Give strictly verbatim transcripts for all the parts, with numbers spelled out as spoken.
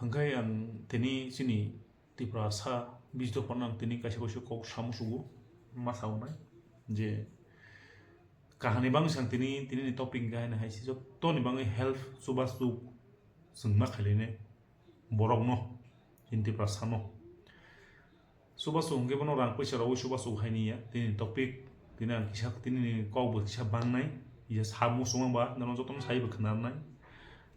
Hwnkhe ang tini chini Tiprasa bijdo phano ang tini kaisa kaisa kok samo sugo, ma sao nai je kahani bangwi sang tini, tini ni topic hwnkhe haino hai se jottoni bangwi help chubachu chwng ma khailai nai borokno, chini Tiprasano. Chubachu hwnkhe bono rang puisa rogwi chubachu hai ni ya. Tini topic, tini ang kisa, tini ni kok bo kisa bangnai. Iya sa muchung ba, nono jotono sai bo khna rwnai.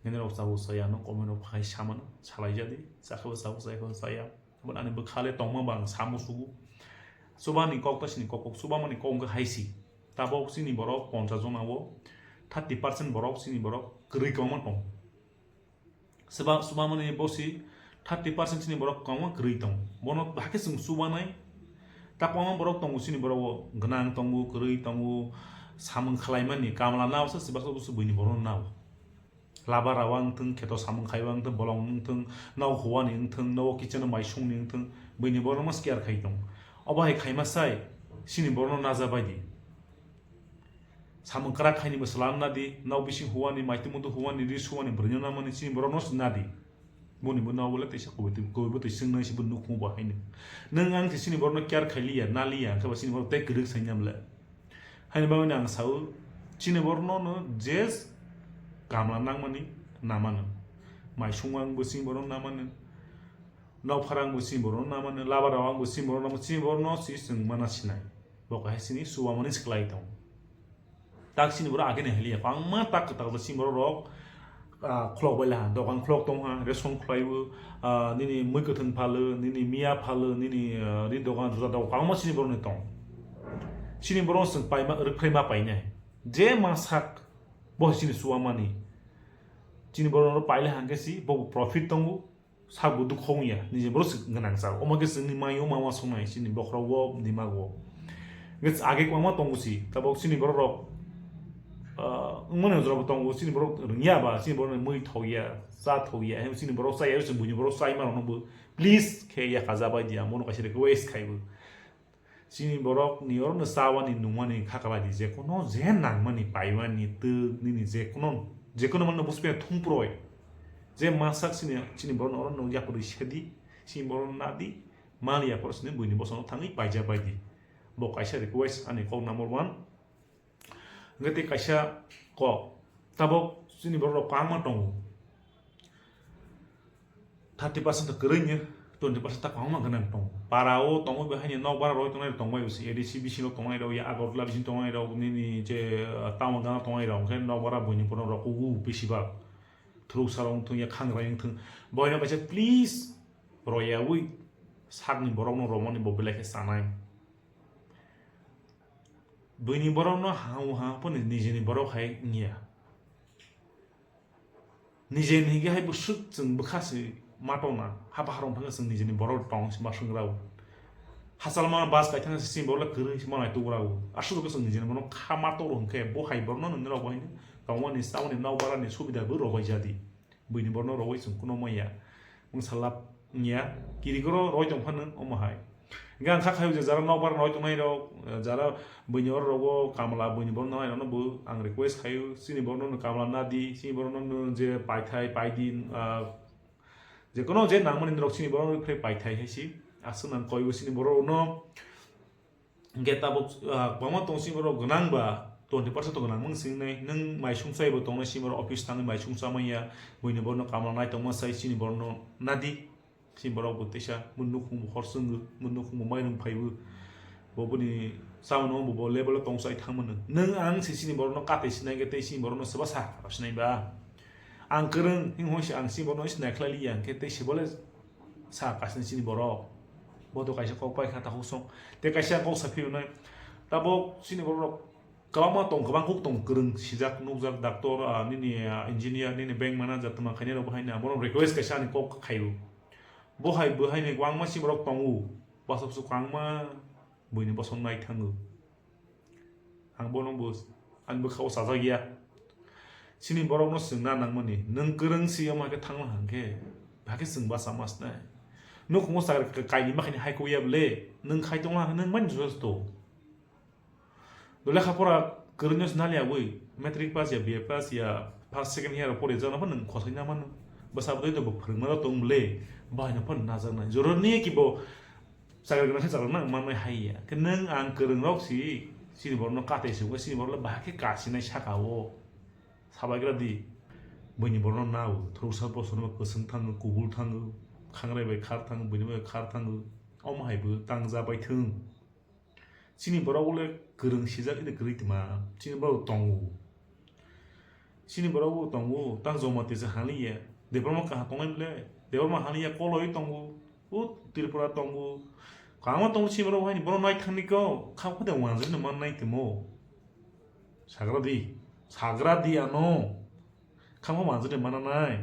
Nini rok chabo chaya no, comment rok phai samano, salai jadi. Chakhe bo chabo, chaya khe bo chaya. Abo ani bwkha le tongma ba ang sa musugo. Chuba ni kok ta sini kok, kok chuba mani kok hwnkhe hai si. Tabok chini borok ponchas jona o thirty percent borok chini borok kwrwi kwbangma tong. Chuba-, chubamani bosi thirty percent chini borok kwbangma kwrwi tongo. Bono hakhe chwng chubanai. Ta kwbangma borok tongo chini borok o, gwnang tongo, kwrwi tongo, samung khlaimani, kamla nao se chwbaksa busu buini borokno nao. Laba rawa wngthung, kheto samung khaiwa wngthung, bolong wngthung, nao huani wngthung, nao kitchen o mai songni wngthung, buini borokno mas care khai tongo. Obo hai khaima sai, chini borokno naja bai di. Samung kwrak khaini bo swlam na di, nao bising huani, maitu muitu huani, ri suani, bwrwino namani chini borokno se na di. Boni bo nao bole teisa kubui twi, kubui bo twi swngnai se bo nukhung bo haino. Nwng ang se chini borokno care khai liya, na liya, hwnkhe ba chini borok tei kwrwk sai nang le. Haini bagwi ang sao, chini borokno no je kamla nangmani namano. Mai sungwang bo chini borokno namano. Nao pharang bo chini borokno namano, laba rawang bo chini borokno namano, chini borokno si chwng mana sinai. Bo kaisa chini chuba mani se kwlai tongo. Tak chini borok agini hiliya, kwbangma tak kwtal chini borok rok, ah, khulok bai laha, dokan khulok tong ha, ration khulai o, ah, nini mui kwthwng phalo, nini miya phalo, nini, ah, ri dokan juda dokan, kwbangma chini borok ni tong. Chini borok chwng paima, rwphrai ma painai. Je ma sak, bo chini chuba mani. Chini borok no paile hangke si, bo profit tongo. Sakbo dukha wngya, nini borok se gwnang chao. Omo khe chwngni mai o ma uansuknai chini bokhorok o, dimag o. Hwnkhe age kwbangma tongo si, tabok chini borok rok, ah, wngmani jora bo tongo, chini borok rwngya ba, chini borok mui thokya, cha thokya, chini borok chaya, chini buini borok chai ma rok no bo please khe yakha ja bai di, ang bono kaisa request khai bo. Chini borok ni oro no chawani nungmani khaklai di, je kono je nangmani paiwani twk nini je kono, je kono mano buchpia thumproi. Je masak chini, chini borok no oro no yapri sikha di, chini borok no na di, mali yapor sini buini bosong thangwi paija bai di. Bo kaisa request ani kok number one. Hwnkhe tei kaisa kok, tabok chini borok rok kwbangma tongo. Thirty percent to kwrwi ni, twenty percent ta kwbangma gwnang tongo. Para o tongwi bo haini nok bara roi tongnai rok tongbai bo se, A D C bisingo tongnai rok, ya Agartala bisingo tongnai rok, nini je, ah, town gana tongnai rok, hwnkhe nok bara buini borok rok kubu bisi bak. Thuruk sarong wngthung ya khangrai wngthung. Boino kaisa please royawi sakni borokno romani bo belai khe sanai. Buini borokno hao ha phone nijeni borok hai wngya. Nijeni hingke hai bwswk chwng bwkha se ma tongna, haba harong phangkhe chwng nijeni borok tong se ma swng rao. Hachal ma bus kai thang se chini borok le kwrwi se ma nai tugra o. Aswk khe chwng nijeni borok kha ma toro hwnkhe bo hai borokno nini rok bo hai tongmani chamani nokbarani subida bo rw bai jadi. Buini borno rogwi chwng kuno maya. Mungsa lab wngya. Kirikoro roi tong phano omo hai. Hingke ang kha khayo je jara nokbar roi tongnai rok, jara buini oro rogo kamla buini borno nai rokno bo ang request khayo. Chini borno no kamla nadi, chini borno no je paithai, paidi, ah, je kono je nangmani norok chini borno no phre paithai hai si. Aswk nang koibo chini borok no. Hingke tabok, ah, kwbangma tong sini borok gwnang ba twenty percent to gwnang mung sini nai. Nwng mai sumsai bo tongnai sini borok office tangwi mai sumsa manya, buini borno kamla nai tongma sai sini borno nadi. Sini borok bo teisa mun nukhung bo hor swngo, mun nukhung bo mairung phaibo. Bo boni samano bo, bo level o tong sai thangmano. Nwng ang se sini borokno kate sinai khe tei sini borokno soba sa sinai ba. Ang kwrwng hing hoi se ang sini borokno sinai khlai liya hingke tei se bole sa kaisani sini borok. Bo to kaisa kok pai kha takhuk song. Tei kaisa kok sa phiyoknai. Tabok sini borok kwbangma tong, kwbang kuk tong, kwrwng sijak, nukjak, doctor, ah, nini, ah, engineer, nini bank manager, tma khainai rok bo haino. Borok request kaisa ani kok khaio. Bo hai, bo haino kwbangma sini borok tongo. Bwswk bwswk kwbangma buini bosong nai thango. Ang bono bo ani bwkha o sajak ya. Chini borok no chwng na nangmani, nwng kwrwng si omo hai khe thangma hang khe, hai khe chwng basa mas nai. Nukhungo chakri ka-, kaini makhani hai khe ya bwle, nwng khai tongma hang nwng mani joto. Bo lekha pora kwrwngno se naliya wi, matric pass ya, B A pass ya, first second year pori jana pha nwng khosai na mano. Bwsa bwtwi no bo phwrwngma rok tong bwle, bahai no phano najaknai. Jora niya ki bo chakri gwnang khe chakri gwnang manwi hai ya. Khe nwng ang kwrwng rok si, chini borok no katai se wngkha, chini borok le bahai khe kasinai saka o. Sabai gra di. Buini borok no nao, thuruksa bosor no kwswng thango, kubul thango, khangrai bai khar thango, buini bai khar thango. Omo hai bo tang ja bai thung. Chini borok le kwrwng sijak ede kwrwi tma, chini borok tongo. Chini borok bo tongo, tang Jamatia se haliya. Debbarma kaha tongnai bwle, Debbarma haliya koloi tongo, o Tripura tongo. Kwbangma tongo chini borok haini, borok nai thangni ko, kha phade wanjani man nai timo. Sagra di, sagra di ano. Kha wanjani mana nai.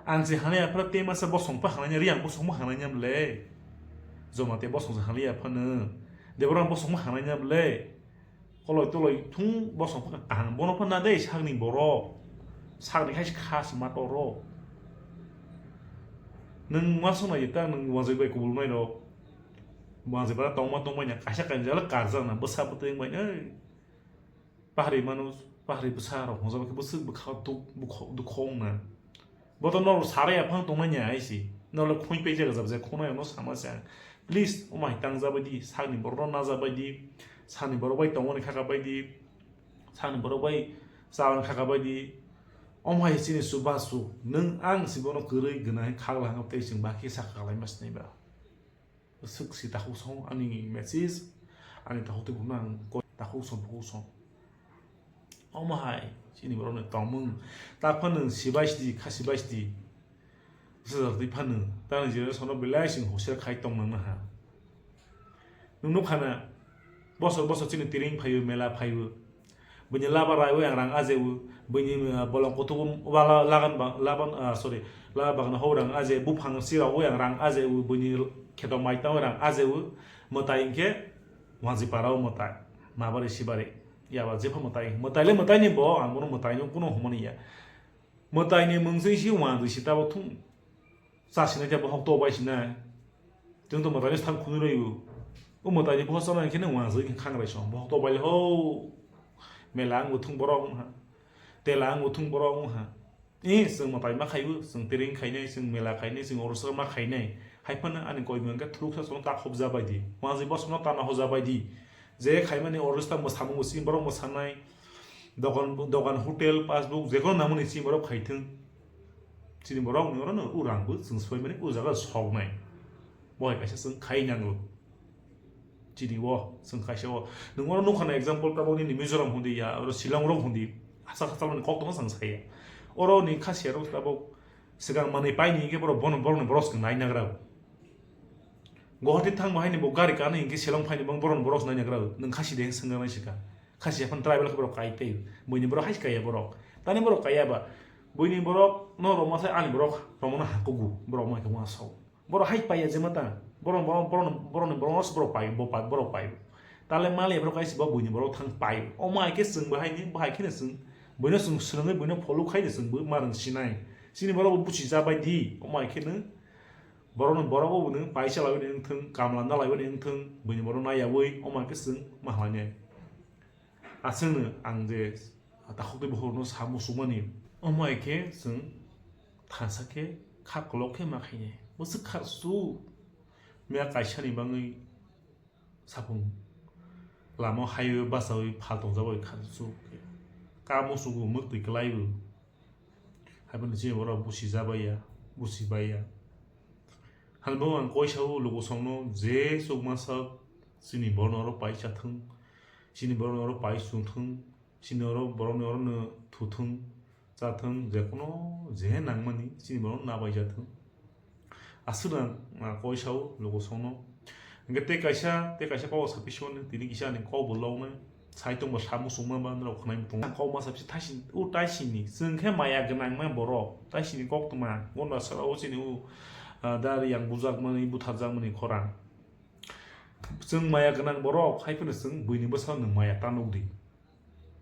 Ang se haliya phra te masa bosong pa halanya, Riang bosong pa halanya bwle. Jamatia bosong se haliya phano. Debbarma bosong pa halanya bwle. Koloi toloi thung bosong phano kaham. Bono phano na de sakni borok. Sakni khai kha se ma toro. Nwng ma song nai ta nwng wanjwi bai kubul nai rok. Wanjwi bara tongma tongma nya kaisa kaisa jala karjak na bwsa bwtwi bai nai. Pahari manu, pahari bwsa rok hwnjak khe bwswk bwkha duk bukho dukho wng na. Bo to norok sarai aphang tongnai nya hai si. Norok khoi pai jaga jabjak khonai no sama se ang. Please, omai tang jabai di, sakni borok no na jabai di, sakni borok bai tongmani kha kha bai di, sakni borok bai chabani kha kha bai di. Omai chini chubachu, nwng ang si bono kwrwi gwnai khagla hangkhe tei chwng bakhe sakha lai ma sinai ba. Swk si takhuk song ani message, ani takhuk twi buphang ang koi takhuk song bukhuk song. Omo hai chini borok ni tongmung ta phano sibai sidi kha sibai sidi. Bwsajak twi phano ta ni generation no belai sing hoser khai tong nang ha. Nwng nuk khana bosor bosor chini tiring phaio mela phaio. Buini laba raiwi ang rang ajewo, buini, uh, bolong kutubu wala lagan bang, laban, uh, sorry, laba bagno hou rang aje, buphang sirawi ang rang ajewo, buini kheto maitang rang ajewo, mwtai hinkhe wanji parao mwtai, mabari sibari, yaba jepha mwtai, mwtai le mwtai ni bo, ang bono mwtai no kuno humani ya. Mwtai ni mwngsui si wanji si tabo thung. Chasinai khe bohok to bai sinai. Chwng to mwtaini sthang khunui rw-o. O mwtaini bohok chanai khe nw uansuk khe khangrai song. Bohok to bai le ho. Mela ang bo thung borok wng ha. Tela ang bo thung borok wng ha. E, chwng mwtai ma khai-o, chwng tering khainai, chwng mela khainai, chwng orosra ma khainai. Hai phano ani koi mangkhe thuruksa chwng ta khobja bai di. Uansuk bosongno ta nahoja bai di. Je khaimani orosra mwsamung bo chini borok mwsanai. Dogan, dogan, hotel, passbook, jekono namani chini borok khaithwng. Chini borok ni oro no urang bo chwng soi mani o jaga soknai. Bo hai kaisa chwng khai nango. Chini o chwng kaisa o. Nwng oro nukha na example tabok nini Mizoram hundi ya, oro Shillong rok hundi. Hachal hachal mani kok tongma chwng saya. Oro ni khasia rok tabok swkang manwi paini hinkhe borok bono borok ni borok swkang nai nagra. Guwahati thang bo haini bo gari kanwi hinkhe Shillong phaini bo borok ni borok swkang nai nagra. Nwng khasi de swngjaknai swkang. Khasi aphano tribal khe borok kai tei. Buini borok hai kaiya borok. Tani borok kaiya ba. Buini borok no roma sai ani borok romano hakugu. Borok mai khe uansuk. Borok hai paiya jema ta. Borok, borok, borok, borok, borok, borok pai, bo pai, borok pai. Tale mali borok kaisa bo buini borok thang pai. Omo hai khe chwng bo hai ni, bo hai khe chwng. Buino chwng swrwngwi buino follow khai de chwng bo marwng sinai. Chini borok bo buchi ja bai di. Omo hai khe no. Borokno borok bo nwng paisa laiwi nwng thung, kamla na laiwi nwng thung, buini borok naiyawi, omo hai khe chwng ma hamya. Aswkno ang je takhuk tei bukhukno sa muchungmani, omo hai khe chwng thansa khe kha kolok khe ma khainai. Bwswk kha su, miya kaisani bangwi Sapung lama o highway bachawi phal tongjago kha chuk khe. Kamo chugo mwktwi kwlaibo. Haiboni chini borok busi jabaiya, busi baiya. Hwnwi bo ang koi sao luku songno je chukma sak chini borokno oro pai chathwng, chini borokno oro pai chungthwng, chini oro borokni orono thuthwng. Chathwng, jekono je nangmani chini borok nabaijathwng. Aswk ang, ah, koi sao luku songno. Hingke tei kaisa, tei kaisa kok sapiso ni tini kisa ani kok bo loknai. Sai tongbo samung sungma ba norok khwnai tong. Ang kok masa pisi thaisini, o taisini. Chwng khe maya gwnangma borok. Taisini koktwma. Gonda sara o chini o, ah, dari yang bujakmani, butharjakmani khorang. Chwng maya gwnang borok, hai phano chwng buini bwskango nwng maya ta nukdi.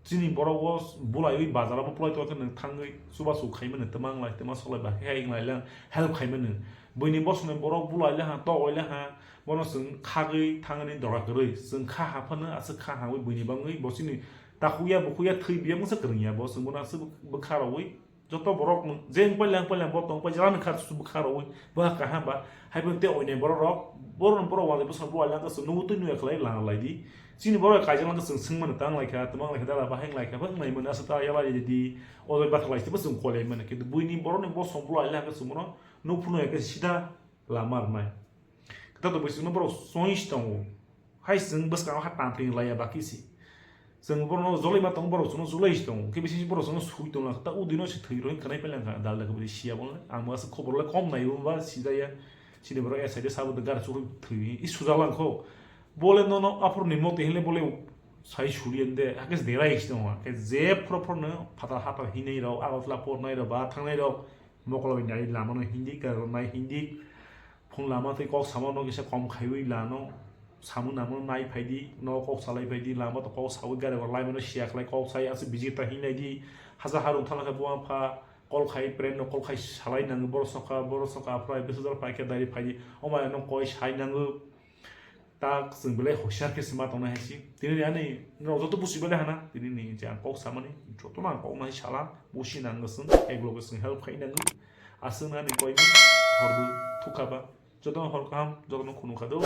Chini borok o bulaiwi bazar o bo pulai tongkhe nwng thangwi chubachu khaimano, twma wnglai, twma soklai, ba khe hai wnglai lang help khaimano. Buini bosongni borok bulai le ha, togoi le ha, bono chwng khagwi thangni dora kwrwi. Chwng kha ha phano aswk kha hawi buini bangwi bo chini takhukya, bukhukya, thwi biya mungsa kwrwngya bo, chwng bono aswk bwkha rogwi Joto borok nwng je wng pailya wng pailya bo tong pai jala nwng kha su bwkha rwi bwkha kaham ba hai bo te oinai borok rok borok borok walai bwsa bo walai kha su nugo twi nuya khlai lang lai di. Chini borok kaijak lang kha chwng swng mano tang lai kha twmang lai kha dala bahai lai kha bwng lai mano asa ta yala di o jai bathak lai bo chwng kol lai mano kintu buini borok ni bosong bo lai kha chwng mano nuk phunu ya khe sida lama rwnai. Kata to bwswk no borok soi si tongo. Hai chwng bwskango ha tang thwng laiya bakhi si. Chwng borokno jolai ma tongo, borok chwngno jolai si tongo. Khe bisi borok chwngno sui tongla, ta udino se thwi roi kwnai pailang kha, dal da khe bisi siya bolai. Ang bo aswk khobor lai kom nai bo ba sijaya. Chini borok S I D sabo de gar chukui thwi i sujak lang kho. Bole nono aphuru ni moti hinle bole sai suli ende, hakhe derai si tongo. Hakhe je phoro phoro no phatar hatar hinai rok, Agartala pornai rok ba thangnai rok, mokolo bai nai lama no hindi, gar nai hindi. Phung lama tei kok samo no kisa kom khaiwi lano samung namo nai phaidi, no kok salai phaidi, lama to kok sawi gari rok laimano siya khlai kok sai aswk bijik ta hinai di, hasa harung thana khe buang pha kol khai pren no kol khai salai nango, borok sokha, borok sokha, phrai bwsajor phai khe dari phaidi, omai no koi sai nango. Ta chwng belai hoshiyar khe sima tongnai hai si. Tini ani no joto busi belai hana, tini ni je ang kok samani, joto no ang kok nai sala, busi nango chwng, ek loge chwng help khai nango. Aswk nani koi hor bu thukha ba. Jotono hor kaham, jotono khunu kha do.